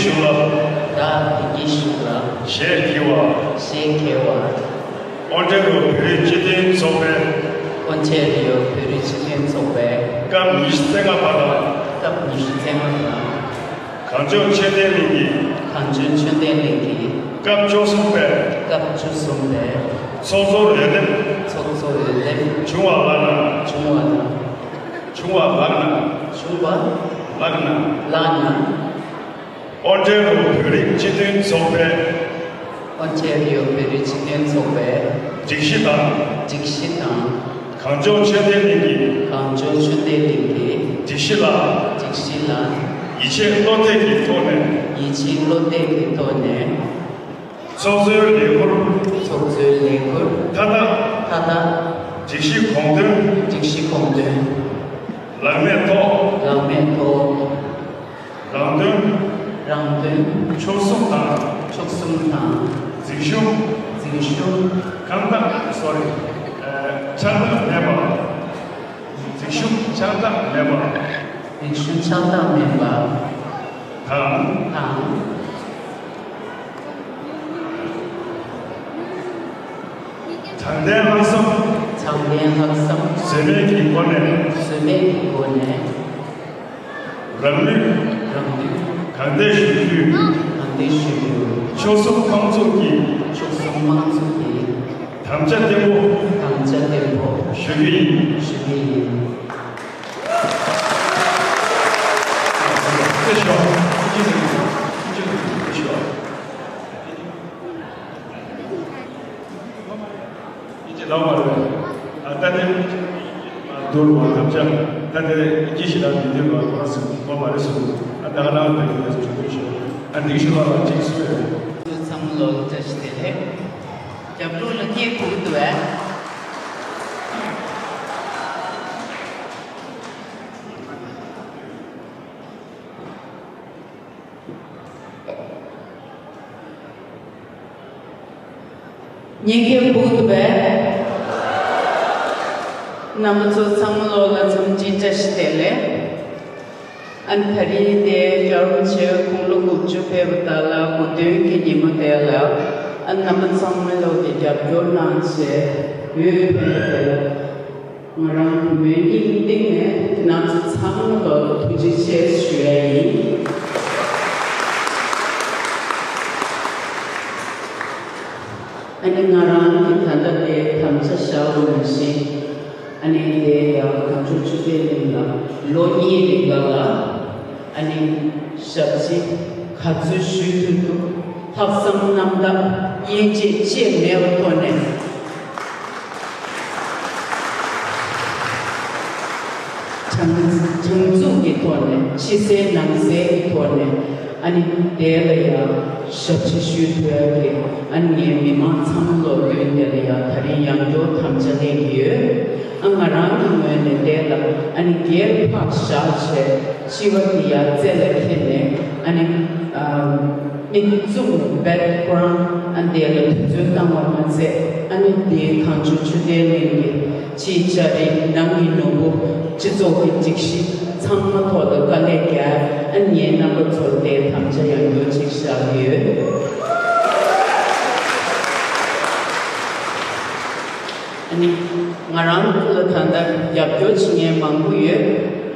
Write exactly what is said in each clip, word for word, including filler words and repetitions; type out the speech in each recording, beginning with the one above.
ཞུ་ལ། བདག་བདེ་སྐྱིད་ཞུ་ལ། ཞེས་བགྱི་བ། ཞེས་བགྱི་བ། ཨོན་ཊ་རི་ཡོ་བོད་རིགས་སྤྱི་མཐུན་ཚོགས་པའི། ཨོན་ཊ་རི་ཡོ་བོད་རིགས་སྤྱི་མཐུན་ཚོགས་པའི། སྐབས་ཉི་ཤུ་རྩ་ལྔ་པ་དང་། སྐབས་ཉི་ཤུ་རྩ་ལྔ་པ་དང་། གངས་ལྗོངས་ཆོས་ལྡན་གླིང་གི། གངས་ལྗོངས་ཆོས་ལྡན་གླིང་གི། སྐབས་བཅུ་གསུམ་པའི། སྐབས་བཅུ་གསུམ་པའི། ཚོགས་གཙོར་འོས་འདེམས། ཚོགས་གཙོར་འོས་འདེམས། བྱུང་བ་ལགས་ན། བྱུང་བ་ལགས། བྱུང་བ་ལགས་ན། བྱུང་བ། ལགས་ན། ལགས་ན། ཨོན་ཊ་རི་ཡོ་བོད་རིགས་སྤྱི་མཐུན་ཚོགས་པའི། ཨོན་ཊ་རི་ཡོ་བོད་རིགས་སྤྱི་མཐུན་ཚོགས་པའི། སྒྲིག་གཞི་དང་། སྒྲིག་གཞི་དང་། གངས་ལྗོངས་ཆོས་ལྡན་གླིང་གི། གངས་ལྗོངས་ཆོས་ལྡན་གླིང་གི། སྒྲིག་གཞི་ལ། སྒྲིག་གཞི་ལ། ཡིད་ཆེས་བློ་གཏད་ཀྱི་ཐོག་ནས། ཡིད་ཆེས་བློ་གཏད་ཀྱི་ཐོག་ནས། ཚོགས་གཙོའི་ལས་ཁུར། ཚོགས་གཙོའི་ལས་ཁུར། མཐའ་དག་མཐའ་དག་སྒྲིག་གཞི་དགོངས་དོན། སྒྲིག་གཞི་དགོངས་དོན། ལངས་མེད་ཐོག་ལངས་མེད་ཐོག་རང་དོན། རང་དོན། མཆོག་གསུམ་དང་། མཆོག་གསུམ་དང་། འཛིན་ཤུགས། འཛིན་ཤུགས། ཁང་བདག་སོ་རི། ཨ། ཆགས་སྡང་མེད་པ། འཛིན་ཤུགས་ཆགས་སྡང་མེད་པ། འཛིན་ཤུགས་ཆགས་སྡང་མེད་པ། དང་། དང་། དྲང་བདེན་ལྷག་བསམ། དྲང་བདེན་ལྷག་བསམ། ཟོལ་མེད་ཀྱི་སྒོ་ནས། ཟོལ་མེད་ཀྱི་སྒོ་ནས། རང་ལུས། རང་ལུས། གང་བདེ་ཞུ་རྒྱུའི། གང་བདེ་ཞུ་རྒྱུའི། མཆོག་གསུམ་དམངས་གཙོ་གི། མཆོག་གསུམ་དམངས་གཙོ་གི། དམ་བཅའ་བརྟན་པོ། དམ་བཅའ་བརྟན་པོ། ཞུ་གི་ཡིན། ཞུ་གི་ཡིན། ཐུགས་རྗེ་ཆེ། ཐུགས་རྗེ་ཆེ། ཐུགས་རྗེ་ཆེ། ཡིན་གྱི་ལོག་མ་རེད། ཨ། ད་ལྟའི་མདོར་བ་དམ་བཅའ། ད་ལྟའི་ཀྱི་ཞིག་ལ་མི་འདོད་པ་ཁོ་རང་ཟེར་གོ་མ་རེད་ཟེར། ཨ། ད་ག་ནང་དུ་ཡིན་ཟེར་གྱི་ཞོག་ཨ། འདི་ཞུ་བ་ལ་གཅིག་སུ་རེད། ཚང་མ་ལོ་ལ་བཀྲ་ཤིས་བདེ་ལེགས། རྒྱབ་ལོགས་ལ་སྐད་གོ་གི་འདུག་ཨ། ཉན་མཁན་བུ་འདུག་པས། རྣམ་པ་ཚོ་ཚང་མ་ལོ་ལ་འཚམས་འདྲི་བཀྲ་ཤིས་བདེ་ལེགས། ཨ་ནི་ད་རིང་དེ་རྒྱལ་བ་རིན་པོ་ཆེ་དགུང་ལོ་དགུ་བཅུ་ཕེབས་པ་དག་ལ་གོ་སྟོན་གྱི་ཉིན་མོ་དེ་ལ། ཨ་ནི་རྣམ་པ་ཚང་མ་ལོ་གི་རྒྱབ་སྐྱོར་གནང་བྱས་འོས་འཕེན་པ་དེ་ལ། ང་རང་གི་མོས་སྙིང་གཏིང་ནས་ཁྱེད་རྣམ་ཚོ་ཚང་མ་ལ་ཐུགས་རྗེ་ཆེ་ཞུ་ཡ་ཡིན། ཨ་ནི་ང་རང་གི་ད་ལྟ་དེ་དམ་བཅའ་བཞག་པ་ནང་བཞིན། ཨ་ནི་དེ་ཡང་གངས་ལྗོངས་ཆོས་ལྡན་གླིང་ལ་ལོ་གཉིས་རིང་ག་ལ། ཨ་ནི་ཞབས་ཕྱི་ག་ཚོད་ཞུ་ཐུབ་ཐུབ། ལྷག་བསམ་རྣམ་དག་དབྱེ་འབྱེད་ཅེས་མེད་པའི་ཐོག་ནས། དྲང་དྲང་ཚུགས་ཀྱི་ཐོག་ནས། ཕྱི་གསལ་ནང་གསལ་གྱི་ཐོག་ནས། ཨ་ནི་དེ་ལ་ཡང་ཞབས་ཕྱི་ཞུ་ཐུབ་ཡ་གི། ཨ་ནི་ངའི་མི་མང་ཚང་མ་ལོ་ལོན་དེ་ལ་ཡང་ད་རིང་ཡང་བསྐྱར་དམ་བཅའ་ལེན་གྱི་ཡོད། ཨ། ང་རང་གི་ངོས་ནས་དེ་ལ་ཨ་ནི་སྒེར་ཕར་བཞག་བྱས། སྤྱི་པ་དེ་ཡར་རྩེ་ལ་འཁྱེར་ནས། ཨ་ནི། ཨ། མིག་བཙུམ་background ཨ་འདི་ལ་དུས་ཚོད་བཏང་བ་མ་ཚད། ཨ་ནི་དེའི་གངས་ལྗོངས་ཆོས་ལྡན་གླིང་གི་ཕྱིའི་ལྕགས་རི་ནང་གི་ནོར་བུ། སྤྱི་ཚོགས་ཀྱི་སྒྲིག་གཞི་ཚང་མ་ཐོག་ལ་དཀའ་ལས་རྒྱག་ཨ་ནི་ངའི་རྣམ་པ་ཚོར་དེའི་དམ་བཅའ་ཡང་ཡོད་ཅིག་བཞག་ཡོད། ཨ་ནི་ང་རང་ཚོ་ལ་ད་ལྟ་རྒྱབ་སྐྱོར་བྱེད་མཁན་མང་པོ་ཡོད།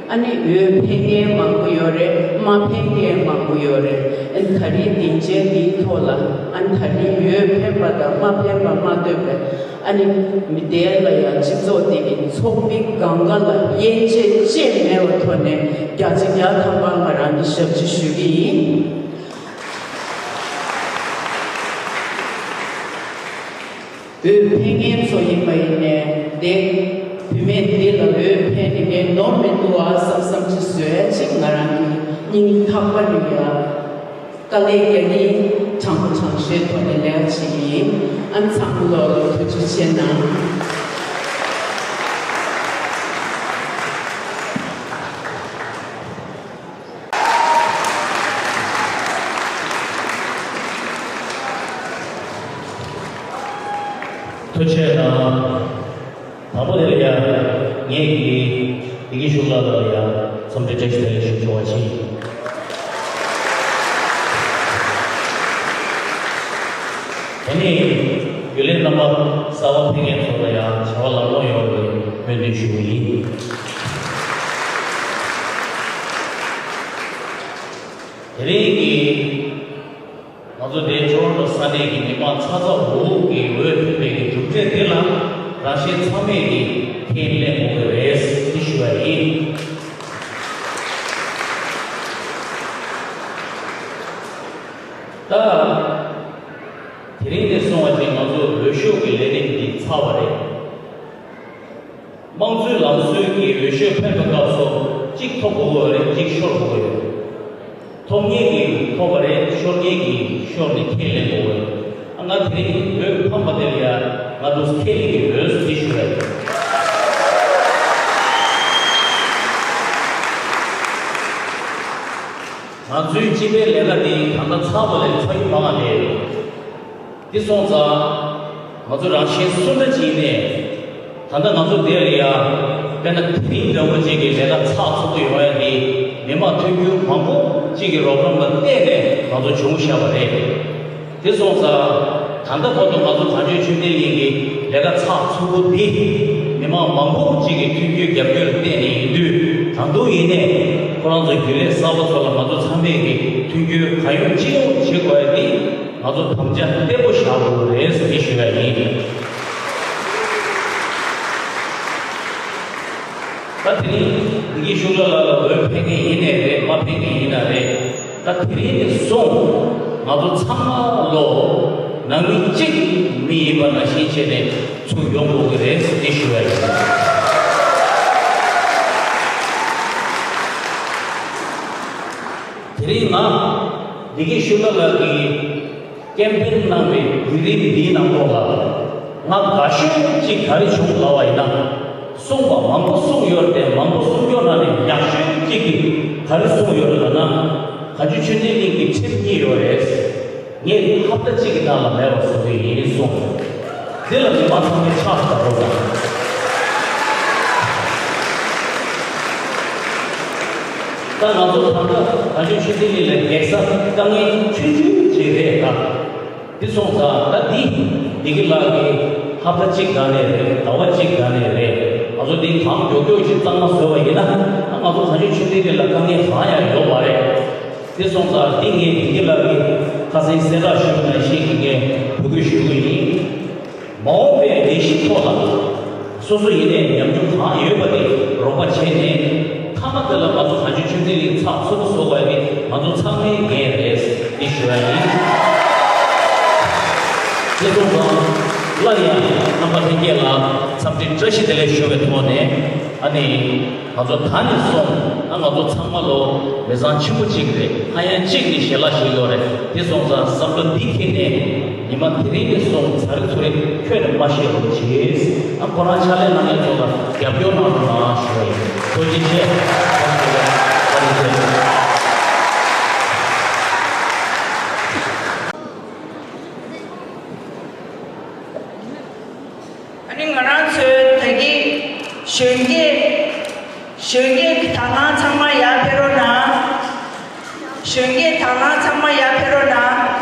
ཨ་ནི་འོས་འཕེན་མཁན་མང་པོ་ཡོད་རེད། མ་འཕེན་མཁན་མང་པོ་ཡོད་རེད། ཨ་ནི་ད་རིང་སྡིངས་ཆའི་འདིའི་ཐོག་ལ། ཨ་ནི་ད་རིང་འོས་འཕེན་པ་དང་མ་འཕེན་པ་མ་ལྟོས་པའི། ཨ་ནི་མི་དེ་ལ་ཡང་སྤྱི་ཚོགས་དེ་གི་ཚོགས་མི་སྒང་ག་ལ་དབྱེ་འབྱེད་ཅེས་མེད་པའི་ཐོག་ནས་བརྒྱ་ཆ་བརྒྱ་ཐམ་པ་ང་རང་གིས་ཞབས་ཕྱི་ཞུ་གི་ཡིན། འོས་འཕེན་མཁན་ཚོ་ཡིན་པ་ཡིན་ནའི་དེ། བུད་མེད་འདི་ལ་འོས་འཕེན་ནི་མེད་ནོར་མི་འདུག་ཨ་བསམ་བསམ་ཅིག་བཟོས་ཅིག་ང་རང་གི་སྙིང་ཐག་པ་ནས་ཡ་དཀའ་ལས་རྒྱག་གི་ཡིན། དྲང་པོ་དྲང་བཞོན་ཐོག་ནས་ལས་ཀ་བྱེད་ཀྱི་ཡིན། ཨ་ཚང་མ་ལོ་ལ་ཐུགས་རྗེ་ཆེ་གནང་། ཐུགས་རྗེ་གནང་། དང་པོ་དེ་ལ་ཡ། ངེད་ཀྱིས་བདེ་སྐྱིད་ཤུགས་ལགས་ལ་ཡ་འཚམས་འདྲི་བཀྲ་ཤིས་བདེ་ལེགས་ཞུ་ཆོག་པ་ཞིག་དེ་ནས་རྒྱུན་ལས་རྣམ་པ་གསར་པ་ཕེབས་མཁན་ཚོ་ལ་ཡང་བྱ་བ་ལམ་ལྷོང་ཡོང་བའི་སྨོན་འདུན་ཞུ་གི་ཡིན། དེ་རིང་གི་ང་ཚོ་འདིར་ཊོ་རོན་ཊོ་ས་གནས་ཀྱི་མི་མང་ཚ་ཚ་འུར་འུར་གྱིས་འོས་ཐོན་པའི་གི་གྲུབ་འབྲས་འདི་ལ་རང་གཞན་ཚང་མས་ཀྱིས་ཁས་ལེན་དགོས་ཀྱི་རེད་ཅེས་ཞུ་བ་ཡིན། ད་དེ་རིང་ནས་བཟུང་བ་ཅིག་ང་ཚོ་འོས་ཤོག་གི་ལས་རིམ་འདི་ཚར་བ་རེད། དམངས་གཙོའི་ལམ་སྲོལ་གྱི་འོས་ཤོག་འཕེན་པའི་སྐབས་སུ་གཅིག་ཐོབ་དགོས་ཀྱི་ཡོད་རེད། གཅིག་ཤོར་དགོས་ཀྱི་ཡོད། ཐོབ་མཁན་གྱིས་ཐོབ་པ་རེད། ཤོར་མཁན་གྱིས་ཤོར་ནས་ཁས་ལེན་དགོས་ཀྱི་ཡོད། ཨ་ང་དེ་རིང་འོས་འཕངས་པ་དེ་ལ་ཡང་ང་ཚོ་ཁས་ལེན་གྱི་འོས་སུ་འདི་ཞུ་ཡ་ཡིན། ང་ཚོའི་སྤྱི་པའི་ལས་ཀ་འདི་ད་ལྟ་ཚར་བ་ལས་ཚར་རྒྱུ་མང་བ་རེད། འདི་སོང་ཙང་ང་ཚོ་རང་བཞིན་སུ་འདྲ་ཅིག་ནས་ད་ལྟ་ང་ཚོ་དེ་ལ་ཡ་དཔེར་ན་དེ་རིང་འདྲ་བོ་ཅིག་གི་ལས་ཀ་ཚགས་ཚུད་པོ་ཡོང་ཡ་འདི་མི་མང་མཐུན་འགྱུར་མང་པོ་ཅིག་གི་རོགས་རམ་ལ་བརྟེན་ནས་ང་ཚོ་བྱུང་བཞག་པ་རེད། དེ་སོང་ཙང་ད་ལྟ་བར་དུ་ང་ཚོ་གངས་ལྗོངས་ཆོས་ལྡན་གླིང་གི་ལས་ཀ་ཚགས་ཚུད་པོ་འདི་མི་མང་མང་པོ་ཅིག་གི་མཐུན་འགྱུར་རྒྱབ་སྐྱོར་ལ་བརྟེན་ནས་ཡིན་དུས། ད་དུང་ཡིན་ནའི་ཁོ་རང་ཚོ་རྒྱུན་ལས་གསར་པ་ཚོ་ལ་ང་ཚོ་ཚང་མས་ཀྱི་མཐུན་འགྱུར་གང་ཡོང་ཅི་ཡོང་བྱེད་དགོས་ཡ་འདི་ང་ཚོ་དམ་བཅའ་བརྟན་པོ་བཞག་དགོས་རེད་ཟེར་ཞུ་ཡ་ཡིན། ད་དེ་རིང་བདེ་སྐྱིད་ཤུགས་ལ་ལ་ལ་འོས་འཕེན་མཁན་ཡིན་ནའི་རེད། མ་འཕེན་མཁན་ཡིན་ན་རེད། ད་དེ་རིང་ནས་བཟུང་ང་ཚོ་ཚང་མ་ལོ་ནང་མི་གཅིག་མི་ཡིན་པ་ནང་བཞིན་བྱས་ནས་ཚུར་ཡོང་དགོས་ཀྱི་རེད་ཟེར་ཞུ་ཡ་ཡིན། དེ་རིང་ང་བདེ་སྐྱིད་ཤུགས་ལ་ལ་གི་ཀེམ་པེན་གནང་བའི་བརྒྱུད་རིམ་འདིའི་ནང་ལོགས་ལ་ང་དགའ་ཤོས་གཅིག་ག་རེ་བྱུང་ལབ་པ་ཡིན་ན། གསུངས་པ་མང་པོ་གསུངས་ཡོད་རེད་དེ། མང་པོ་གསུངས་ཡོད་ནང་ནས་ཡག་ཤོས་གཅིག་གིས་ག་རེ་གསུངས་ཡོད་རེད་ལབ་ན། གངས་ལྗོངས་ཆོས་ལྡན་གླིང་གི་ཁྲིམས་གཉིས་ཡོད་རེད། ངས་ཧབ་ཏ་གཅིག་གི་ནང་ལ་མེད་པ་བཟོ་གི་ཡིན་གསུངས། འདི་ལ་མི་མང་ཚང་མས་ཕྱག་བརྡབ་རོགས་གནང་། ད་ང་ཚོ་ད་ལྟ་གངས་ལྗོངས་ཆོས་ལྡན་གླིང་ལ་འགེལ་ས་དཀའ་ངལ་ཆུང་ཆུང་ཅིག་རེད་ད། འདི་སོང་ཙང་ད་འདི་བདེ་སྐྱིད་ལགས་ཀྱིས་ཧབ་ཏ་གཅིག་སྒང་ནས་རེད། ཟླ་བ་གཅིག་སྒང་ནས་རེད། ང་ཚོ་འདི་གང་མགྱོགས་མགྱོགས་ཤིག་གཙང་མ་བཟོས་པ་ཡིན་ན། ང་ཚོ་གངས་ལྗོངས་ཆོས་ལྡན་གླིང་ལ་དཀའ་ངལ་གང་ཡང་ཡོད་མ་རེད། དེ་སོང་ཙང་འདི་ངས་བདེ་སྐྱིད་ལགས་ཀྱིས་ཁ་སང་གསལ་བསྒྲགས་ཞུས་པ་ནང་བཞིན་གྱི་ངས་འབོད་སྐུལ་ཞུ་གི་ཡིན། མ་འོངས་པའི་ལས་གཞི་ཐོག་ལ་སོ་སོ་ཡིན་ནའི་ཉམས་མྱོང་གང་ཡོད་པ་དེ་རོགས་པ་བྱས་ནས། མཐའ་མ་དེ་ལ་ང་ཚོ་གངས་ལྗོངས་ཆོས་ལྡན་གླིང་ཚགས་ཚུད་པོ་བཟོ་དགོས་ཡ་དེ་ང་ཚོ་ཚང་མའི་འགན་རེད་ཟེར་ཞུ་ཡ་ཡིན། དེ་སོང་ཙང་སླར་ཡང་རྣམ་པ་ལྷན་རྒྱས་ལ་འཚམས་འདྲི་བཀྲ་ཤིས་བདེ་ལེགས་ཞུ་བའི་ཐོག་ནས། ཨ་ནི། ང་ཚོ་ད་ནས་བཟུང་ཨ་ང་ཚོ་ཚང་མ་ལོ་མི་ཚང་ཆེན་པོ་གཅིག་རེད། ཕ་ཡན་གཅིག་ནས་ཞལ་ལག་བཞེས་ཡོད་རེད། དེ་སོང་ཙང་བསམ་བློ་འདི་འཁྱེར་ནས་ཉི་མ་དེ་རིང་ནས་བཟུང་ཚ་རེ་ཚུ་རེ་ཁྱོན་ནས་མ་བཤད་རོགས་གྱིས། ཨ་ཁོ་རང་ཕྱག་ལས་གནང་མཁན་ཚོ་ལ་རྒྱབ་སྐྱོར་གནང་རོགས་གནང་ཞུ་བ་ཡིན། ཐུགས་རྗེ་ཆེ། བཀའ་དྲིན་ཆེ། ཨ་ནི་ང་རང་ཚོའི་ད་གིན་གཞོན་སྐྱེས། གཞོན་སྐྱེས་ཀྱི་དང་བླངས་ཚང་མ་ཡར་ཕེབས་རོགས་གནང་། གཞོན་སྐྱེས་དང་བླངས་ཚང་མ་ཡར་ཕེབས་རོགས་གནང་།